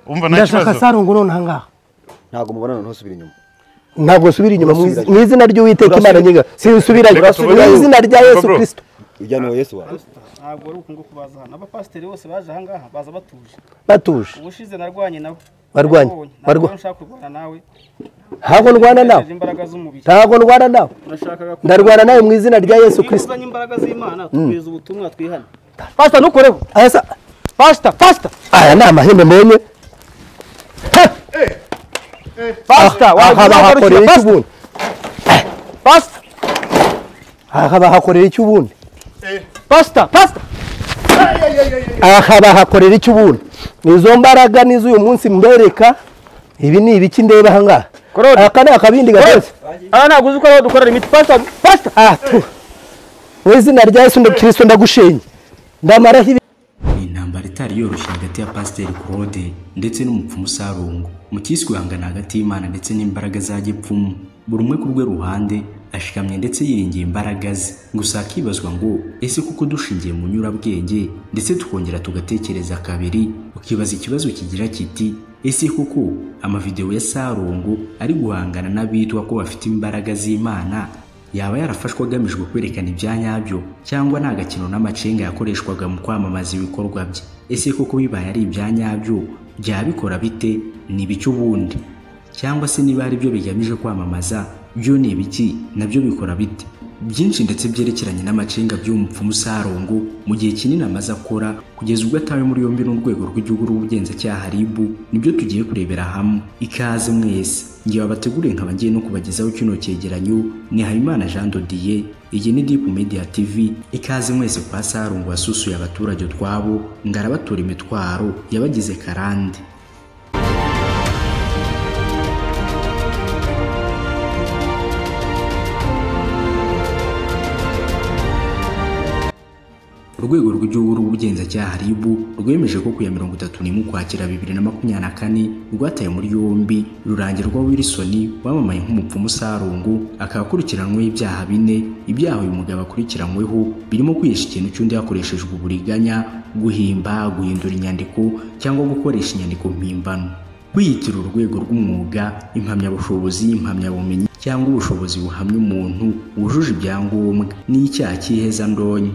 Umva nta kibazo. Ndashaka Sarongo none ahangaha. Ntabwo mubonana, ntusubira inyuma. Ntabwo nsubira inyuma mu izina ry'Uwiteka Imana nyiga. Sinsubira mu izina rya Yesu Kristo. Ujyana Yesu wawe. Ntabwo ari ukungo kubaza hano. Abapasiteri bose baje ahangaha baza batuje. Batuje. Ubushize narwanye nabo. Barwanye. Barwanye. Nshaka kurwana nawe. Ntabwo ndwana nawe. Ntabwo ndwana nawe. Ndarwana nawe mu izina rya Yesu Kristo. Uzanye imbaraga z'Imana tubwiza ubutumwa twihana. Pastor nukoreho. Asa. Pastor, pastor. Aya ni amahembe mbonye. Pastor, wahakorera iki ubundi? Pastor. Aha bahakorera iki ubundi? Pastor, pastor. Aha bahakorera iki ubundi? Nizo mbaraga nizo uyu munsi mbereka. Ibi ni ibiki ndeba aha ngaha? Aka ni akabindi gatose. Aha ntabwo uzi ko ariho dukorera imiti. Pastor, pastor. Ah, tu. Mu izina rya Yesu Kristo ndagushenye. Ndamaraho ibi. Intambara itari yoroshye hagati ya Pasiteri Claude ndetse n'umupfumu Sarongo mu kiswe ihangana hagati y'Imana ndetse n'imbaraga za gipfumu. Buri umwe ku rwe ruhande ashikamye ndetse yiringiye imbaraga ze. Gusa hakibazwa ngo ese kuko dushingiye mu nyurabwenge ndetse tukongera tugatekereza kabiri, ukibaza ikibazo kigira kiti ese kuko amavideo ya Sarongo ari guhangana n'abitwa ko bafite imbaraga z'Imana yaba yarafashwe agamijwe kwerekana ibyanyabyo cyangwa nta gakino n'amacenga yakoreshwaga mu kwamamaza ibikorwa bye? Ese koko bibaye ari ibyanyabyo byabikora bite? Ni ibiki ubundi? Cyangwa se niba ari byo bigamije kwamamaza byo ni ibiki nabyo bikora bite? Byinshi ndetse byerekeranye n'amacenga by'umupfumu Sarongo mu gihe kinini amaze akora kugeza ubwo atawe muri yombi n'urwego rw'igihugu rw'ubugenzacyaha RIB, nibyo tugiye kurebera hamwe. Ikaze mwese, ngiye babateguriye nkaba ngiye no kubagezaho kino cyegeranyo. Ni Habimana Jean Dodier, iyi ni Deep Media TV. Ikaze mwese kwa Sarongo wasusuye abaturage utwabo ngarabatura imitwaro yabagize karande. Urwego rw'igihugu rw'ubugenzacyaha RIB rwemeje ko ku ya 31 Ukwakira 2024 rwataye muri yombi Rurangirwa Wilson wamamaye nk'umupfumu Sarongo, akaba akurikiranyweho ibyaha bine. Ibyaha uyu mugabo akurikiranyweho birimo kwihisha ikintu cy'undi hakoreshejwe uburiganya, guhimba, guhindura inyandiko cyangwa gukoresha inyandiko mpimbano, kwiyitirira urwego rw'umwuga, impamyabushobozi, impamyabumenyi cyangwa ubushobozi buhamya umuntu wujuje ibyangombwa, n'icyaha cy'ihezandonyi.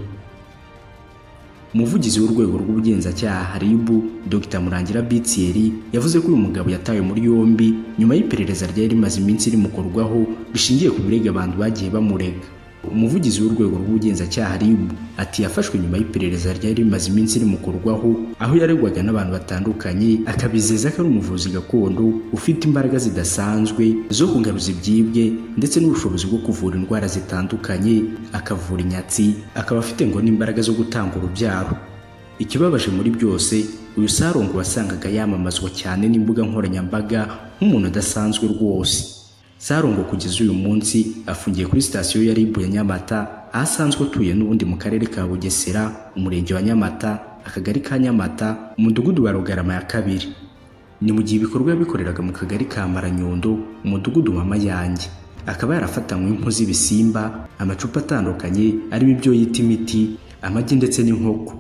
Umuvugizi w'urwego rw'ubugenzacyaha RIB Dr Murangira Bitieri yavuze ko uyu mugabo yatawe muri yombi nyuma y'iperereza ryari rimaze iminsi rimukorwaho bishingiye ku birego abantu bagiye bamurega. Umuvugizi w'urwego rw'ubugenzacyaha RIB ati yafashwe nyuma y'iperereza ryari rimaze iminsi rimukorwaho aho yaregwaga n'abantu batandukanye, akabizeza ko ari umuvuzi gakondo ufite imbaraga zidasanzwe zo kugaruza ibyibwe ndetse n'ubushobozi bwo kuvura indwara zitandukanye, akavura inyatsi, akaba afite ngo n'imbaraga zo gutanga urubyaro. Ikibabaje muri byose, uyu Sarongo wasangaga yamamazwa cyane n'imbuga nkoranyambaga nk'umuntu udasanzwe rwose. Sarongo kugeza uyu munsi afungiye kuri sitasiyo ya RIB ya Nyamata, aho asanzwe atuye n'ubundi mu karere ka Bugesera, umurenge wa Nyamata, akagari ka Nyamata, umudugudu wa Rugarama ya kabiri. Ni mu gihe ibikorwa yabikoreraga mu kagari ka Maranyundo, umudugudu wa Mayange. Akaba yarafatanywe impu z'ibisimba, amacupa atandukanye arimo ibyo yita imiti, amagi ndetse n'inkoko.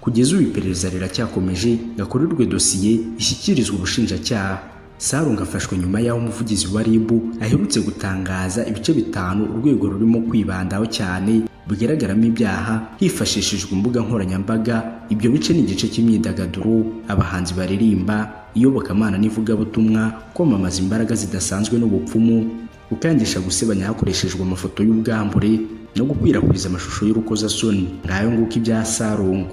Kugeza ubu iperereza riracyakomeje gakorerwe dosiye ishyikirizwa ubushinjacyaha. Sarongo afashwe nyuma y'aho umuvugizi wa RIB aherutse gutangaza ibice 5 urwego rurimo kwibandaho cyane bigaragaramo ibyaha hifashishijwe imbuga nkoranyambaga. Ibyo bice ni igice cy'imyidagaduro, abahanzi baririmba, iyobokamana n'ivugabutumwa, kwamamaza imbaraga zidasanzwe n'ubupfumu, gukangisha gusebanya hakoreshejwe amafoto y'ubwambure no gukwirakwiza amashusho y'urukozasoni. Ngayo nguko ibya Sarongo.